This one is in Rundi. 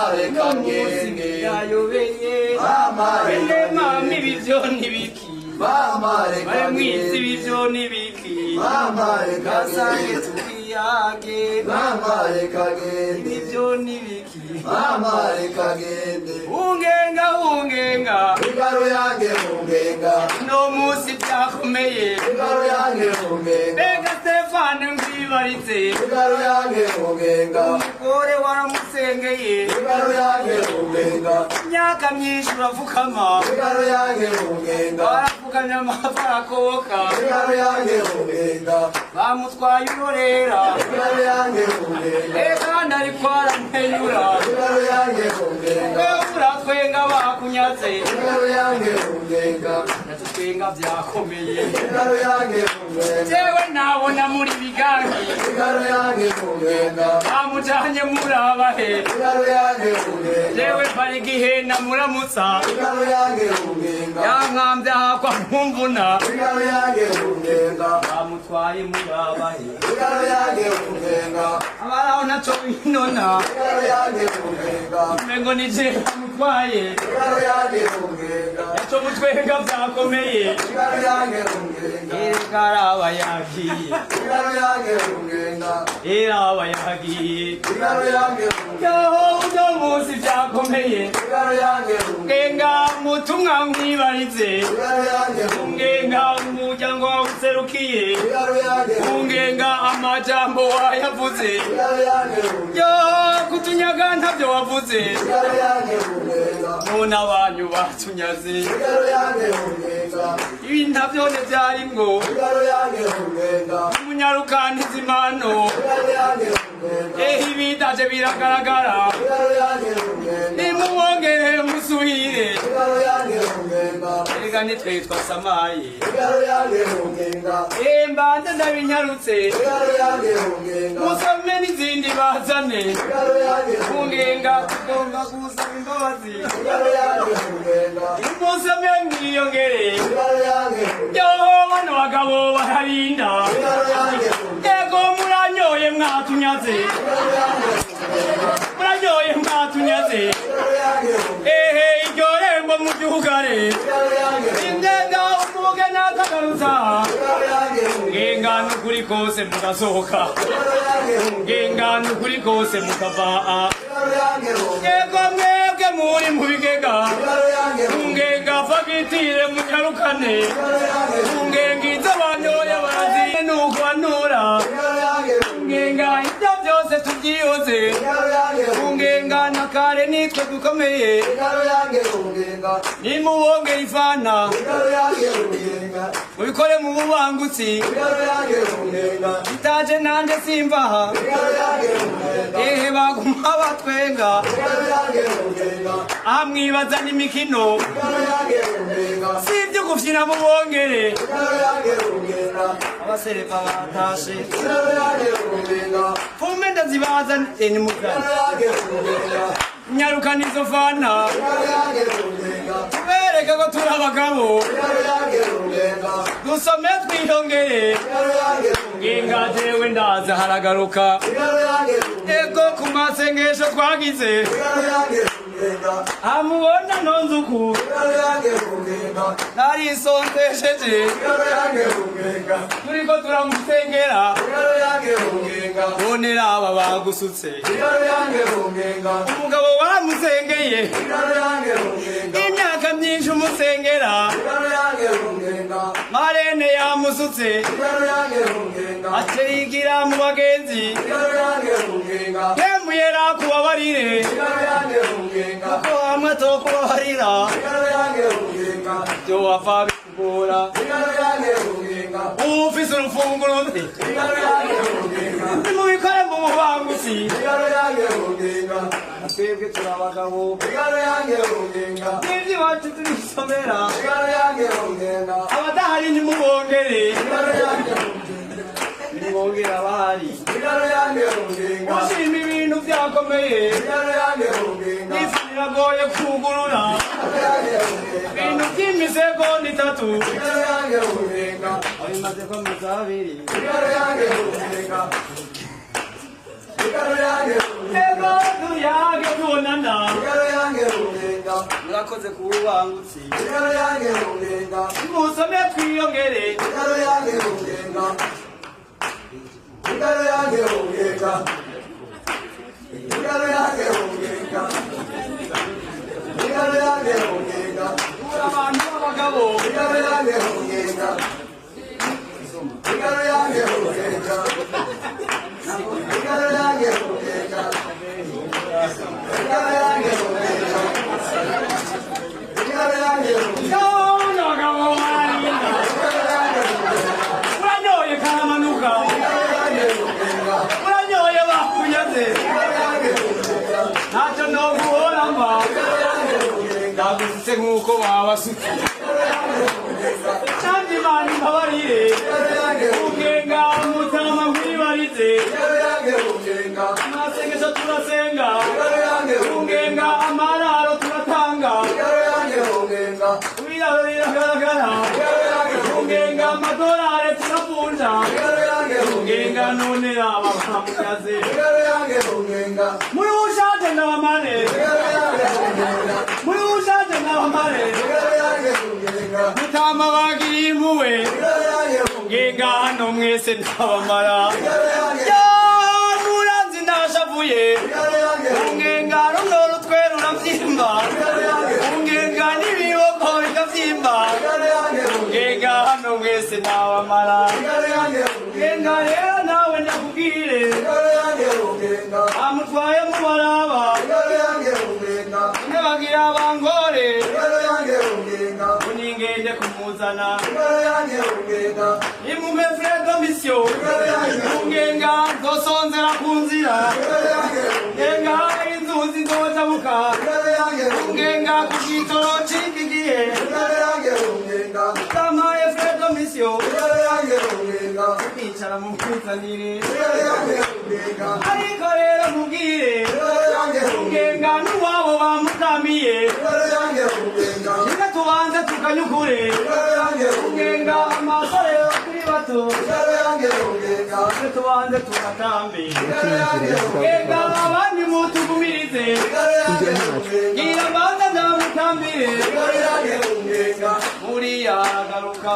Mama reka ngende. Yayobeye. Mama reka Bene mama ngende. ibivyo nibiki. Mama reka Bari mwisi ngende. ibivyo nibiki. Mama reka Gasange ngende. tuyage. Mama reka ngende. Ibivyo nibiki. Mama reka ngende. Ungenga ungenga. Ingaro yange ungenga. No musi byakomeye. Ingaro yange ungenga. Mbega Stefani ngwibaritse. Ingaro yange ungenga. Umugore waramusengeye. Ingaro yange ungenga. Imyaka myinshi urapfukama. Ingaro yange ungenga. Barapfukamye amavi arakoboka. Ingaro yange ungenga. Bamutwaye urorera. Ingaro yange ungenga. Eka ndariko aramwenyura. Ingaro yange ungenga. Wewe uratwenga bakunyatse. Ingaro yange ungenga. Natutwenga byakomeye. Ingaro yange ungenga. Jewe nabona muri bigangi. Ingaro yange ungenga. Bamujanye murabahe. Ingaro yange ungenga. Jewe mbara igihe namuramutsa. Ingaro yange ungenga. Yankambye ahakwa nkumvuna. Ingaro yange ungenga. Bamutwaye murabahe. Ingaro yange ungenga. Abaraho ntaco binona. Ingaro yange ungenga. Umengo ni je bamutwaye. Ingaro yange ungenga. Naco mutwenga vyakomeye. Ingaro yange ungenga. Erega araba yagiye. Ingaro yange ungenga. Eraba yagiye. Ingaro yange ungenga. Yoho uno munsi vyakomeye. Ingaro yange ungenga. Ngenga mutumwa mwibarize. Ingaro yange ungenga. Ngenga umuryango wawuserukiye. Ingaro yange ungenga. Ngenga amajambo wayavuze. Ingaro yange ungenga. Yo kutunyaga ntavyo wavuze. Ingaro yange ungenga. None abanyu batunyaze. Ingaro yange ungenga. Ibi ntavyone vyarimwo. Ingaro yange ungenga. Umunyarukantiza impano. Ingaro yange ungenga. Ehe ibidaje biragaragara. Ingaro yange ungenga. Nimubongere musubire. Ingaro yange ungenga. Erega nitwe twasamaye. Ingaro yange ungenga. Mbanze ndabinyarutse. Ingaro yange ungenga. Musome n'izindi bazane. Ingaro yange ungenga. Ungenga tugomba gusaba imbabazi. Ingaro yange ungenga. Musome mwiyongere. Ingaro yange ungenga. Yoho bano bagabo bararinda. Ingaro yange ungenga. Yego muranyoye mwatunyaze. Ingaro yange ungenga. Muranyoye mwatunyaze. Ingaro yange ungenga. Ehe iryo rembo muryugare. Ingaro yange ungenga. Ingenga umugeni atagarutsa. Ingaro yange ungenga. Ngenga n'ukuri kose mugasohoka. Ingaro yange ungenga. Ngenga n'ukuri kose mukava. Ingaro yange ungenga. Yego mwebwe muri mu bigega. Ingaro yange ungenga. Ngenga fagitire munyarukane. Ingaro yange ungenga. Ngenga izo banyoye baraziye nuko banura. Ingaro yange ungenga. Ngenga ibyo byose tubyihoze. Ingaro yange ungenga. Ngenga na kare nitwe dukomeye. Ingaro yange ungenga. Nimubongere ifana. Ingaro yange ungenga. Mubikore mu bubangutsi. Ingaro yange ungenga. Itaje nanje simvaha. Ingaro yange ungenga. Ehe baguma batwenga. Ingaro yange ungenga. Aha mwibaza n'imikino. Ingaro yange ungenga. Si ibyo gufyina mubongere. Ingaro yange ungenga. Abaserepa batashe. Ingaro yange ungenga. Fume ndazibaza nimugane. Ingaro yange ungenga. Nyarukana izo fana. Ingaro yange ungenga. Tubereke ko turi abagabo. Ingaro yange ungenga. Dusome twiyongere. Ingaro yange ungenga. Ngenga jewe ndaza haragaruka. Ingaro yange ungenga. Ego ku masengesho twagize. Ingaro yange ungenga. Amubona nonzuku. Ingaro yange ungenga. Narisonzesheje. Ingaro yange ungenga. Turiko turamusengera. Ingaro yange ungenga. Bonera aba bagusutse. Ingaro yange ungenga. Umugabo waramusengeye. Ingaro yange ungenga. Imyaka myinshi umusengera. Ingaro yange ungenga. Marene yamusutse. Ingaro yange ungenga. Aterigira mu bagenzi. Ingaro yange ungenga. Yemuyera kubabarire. Ingaro yange ungenga. Kuko hamwe atokubabarira. Ingaro yange ungenga. Ibyo wapfa bikugora. Ingaro yange ungenga. Ufise urufunguzo. Ingaro yange ungenga. Nimubikore mu bubangutsi. Ingaro yange ungenga. Twebwe turi abagabo. Ingaro yange ungenga. N'iby'iwacu turisomera. Ingaro yange ungenga. Abadahari nimubongere. Ingaro yange ungenga. Nimubongere abahari. Ingaro yange ungenga. Ushima ibintu byakomeye. Ingaro yange ungenga. N'ifu biragoye kugurura. Ingaro yange ungenga. Ibintu by'imisegonda itatu. Ingaro yange ungenga. Abimaze ko amasaha abiri. Ingaro yange ungenga. Ingaro yange ungenga. Ego tuyage tubonana. Yakoze ku bubangutsi. Musome twiyongere. Ura abantu b'abagabo. Uranyoye karamanuka. Uranyoye bakunyaze. Ntacyo noguhoramba. Ndagusutse nk'uko wabasutse. Kandi Imana imbabarire. Ugenga mutama nkwibarize. Amasengesho turasenga. Ugenga amararo turatanga. Ibiraro biragaragara. Ugenga amadolari turavunja. Ugenga none aba bamukaze. Muri ushaje n'abamare. Muri ushaje n'abamare. Mutama bagiriye impuhwe. Ngenga hano mwese ndabamara. Ya muranzi ndashavuye. Ngenga runo rutwe ruravyimba. Ngenga n'ibiboko bikavyimba. Ngenga hano mwese ndabamara. Ngenga rero nawe ndakubwire. Amutwaye mubaraba. Ntibagira bangore. Uningende kumuzana. Imume Fredo Mission. Ngenga nzosonzera ku nzira. Ngenga inzuzi nzojabuka. Ngenga ku gitoro c'iki gihe. Tamaye Fredo Mission. Kwicara mu kwizanire. Ariko rero mubwire. Ngenga n'uwabo bamutamiye. Reka tubanze tukanyukure. Ngenga amasore kuri bato. Reka tubanze tukatambe. Ngenga abandi mutugumirize. Ngira mbanza ndamutambire. Buriya garuka.